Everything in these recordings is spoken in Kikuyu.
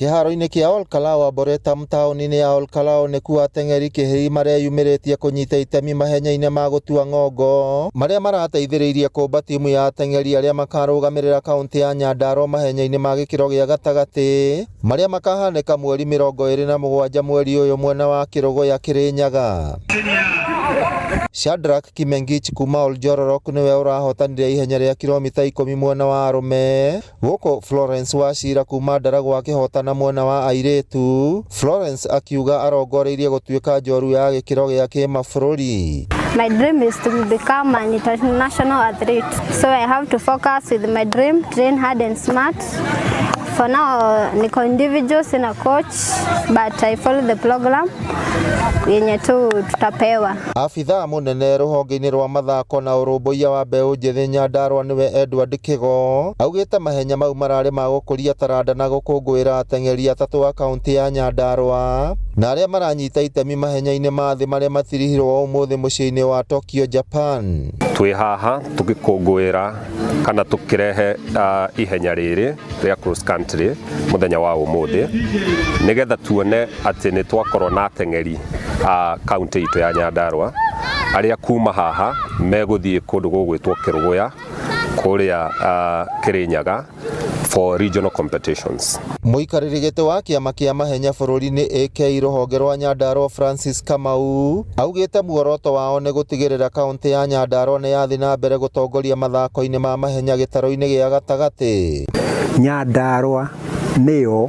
Kĩharo-inĩ kĩa Olkalau Arboretum taũni-inĩ ya Olkalau nĩkuo ateng'eri kĩhĩi mareyumĩrĩtie kũnyita itemi mahenya-inĩ ma gũtua ng'ongo marĩa marateithĩrĩirie kũmba timu ya ateng'eri arĩa makarũgamĩrĩra kaũntĩ ya Nyandarua mahenya-inĩ ma gĩkĩro gĩa gatagatĩ marĩa makahanĩka mweri 27 mweri ũyũ mwena wa Kĩrũgũya Kĩrĩnyaga. Shadrack Kimengich kuma Oljororok nĩwe ũrahotanire ihenya rĩa kilomita 10 mwena wa arũme gũkũ Florence Wachira kuma Ndaragwa akĩhotana mwena wa airĩtu. Florence akiuga arongoreirie gũtuĩka njorua ya gĩkĩro gĩa kĩmabũrũri. My dream is to become an international athlete. So I have to focus with my dream, train hard and smart. For now, niko individual, sina coach, but I follow the program yenye tu tutapewa. Abithaa mũnene rũhonge-inĩ rwa mathako na ũrũmbũiya wa mbeũ njĩthĩ Nyandarua nĩwe Edward Kĩgo augĩte mahenya mau mararĩ ma gũkũria taranda na gũkũngũĩra ateng'eri atatũ a kaũntĩ ya Nyandarua na arĩa maranyita itemi mahenya-inĩ ma thĩ marĩa matirihirwo ũmũthĩ mũciĩ-inĩ wa Tokyo, Japan. Twĩ haha tũgĩkũngũĩra kana tũkĩrehe ihenya rĩrĩ rĩa cross country mũthenya wa ũmũthĩ nĩgetha tuone atĩ nĩ twakorwo na ateng'eri a kaũntĩ itũ ya Nyandarua arĩa kuma haha megũthiĩ kũndũ gũgwĩtwo Kĩrũgũya kũrĩa Kĩrĩnyaga for regional competitions. Mũikarĩri gĩtĩ wa kĩama kĩa mahenya bũrũri-inĩ AK rũhonge rwa Nyandarua Francis Kamau augĩte muoroto wao nĩ gũtigĩrĩra kaũntĩ ya Nyandarua nĩ yathiĩ na mbere gũtongoria mathako-inĩ ma mahenya gĩtarũ-inĩ gĩa gatagatĩ. Nyandarua nĩyo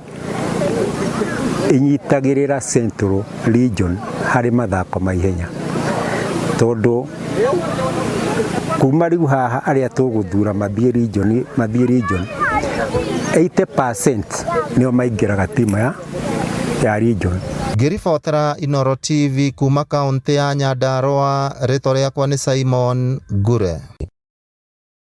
ĩnyitagĩrĩra Central Region harĩ mathako ma ihenya tondũ kuma rĩu haha arĩa tũgũthura mathiĩ region mathiĩ region 80% nĩo maingĩraga timu ya region. Ngĩribotera Inooro TV kuma kaũntĩ ya Nyandarua, rĩtwa rĩakwa nĩ Simon Ngure.